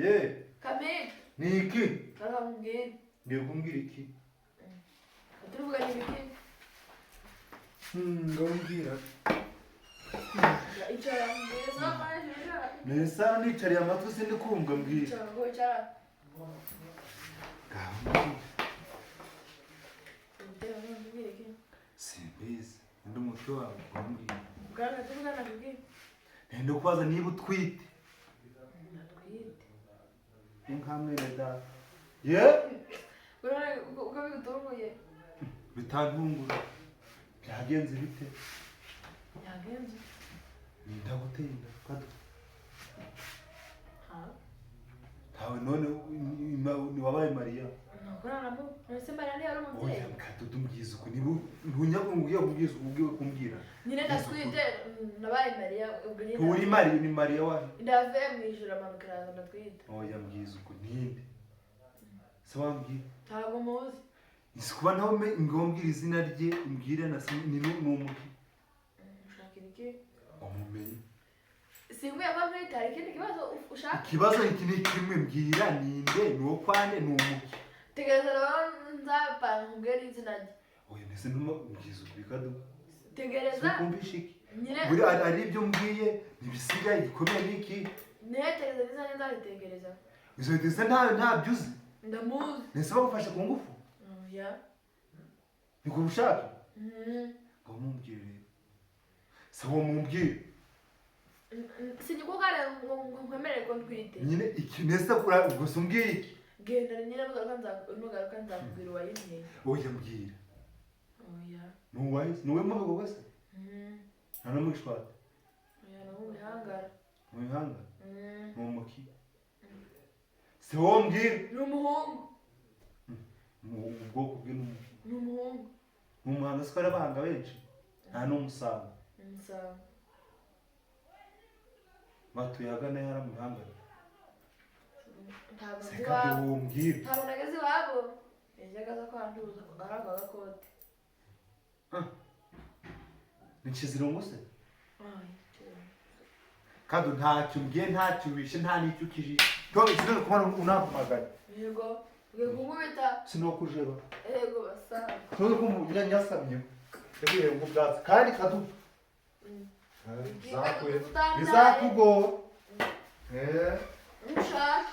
Ye. Kamil. Ni iki? Ndakubwira. Ngiye kumbwira iki? Tuvugana ibiki? Ngambwira. Icara mbwira, sinakoresha icara. Nese hano nicariye amatwi, sindi kumva, mbwira. Icara ngo icara. Ngaho mbwira. Ubwira mbwira iki? Simbizi, ndi umutwe wawe, ngambwira. Bwana, tuvugana kubwira. Nenda kubaza niba utwite. Ndatwite. Inka mwene data ye. Urabona uko bigutunguye? Bitantungura, byagenze bite? Byagenze. Ndaguteye inda, Kado? Ha. Ntawe. None wabaye Mariya? Nuko naramu ese Mariya ntiyari umubyeyi? Oya Kadodo, mbwiza uku, niba ntunyabwo ugiye kubwiza ugiye kumbwira. Nyine ndatwite, nabaye Mariya ubwo nyine. Nturi Mariya, ni Mariya wahe? Ndavuye mu ijuru, amanuka iraza, ndatwite. Oya, mbwiza uku, ninde se wambwira? Ntabwo muzi. Isi kuba nawe ngombwira izina rye, mbwire na se ni umuki. Ushaka iki? Umumenyi. Sinkwiye kuba ntwite, hari ikindi kibazo ushaka? Ikibazo iki ni kimwe, mbwira ninde, ni uwo kwane, ni umuki. Tegereza rero, nzapanga nkubwire izina rye. Oya, mbese ntuma mbwiza ukuri, Kado. Tegereza. Sikumvisha iki? Nyine. Buri ari ibyo mbwiye ntibisigaye, igikomeye ni iki? Nyine tegereza, izina rye nzaritegereza. Izo ndetse ntabyo uzi? Ndamuzi. Ndetse bagufashe ku ngufu? Oya. Ni ku bushake? Mm. Ngo mumbwire rero, se wo mumbwire. Sinyikugane ngo nkwemerere ko ntwite. Nyine iki nese kura gusa, umbwiye iki? Genda nyine, nugaruka nzakubwira uwayinteye. Oya, mbwira. Oya. Ni uwahe? Ni uwe mu bigo se? Mm. Nta no mu gishwati? Oya, no mu bihangara. Mu bihanga? Mm. Ni umuki se wo mbwira? Ni umuhungu. Mu bwoko bwe ni umuki? Ni umuhungu. Ni umuhanga se, ko ari abahanga benshi, nta n'umusango? Umusango. Batuye ahagana hariya mu bihanga? Ntabwo nzi Se kandi iwabo. wowe mbwira. Ntabwo nageze iwabo, yajyaga aza kwanduza arangwa agakote. Ni Kizirungu se? Ay. Kandi ntacyo umbwiye, ntacyo wishe, nta n'icyo ukijije. Tom, sinari kubona unampamagaye. Yego, ugiye kunkubita. Sinokujeba. Yego basa. Tuzi ko nyasamye yaguye mu bwatsi kandi kadu. Bizakugora. Ntushaka.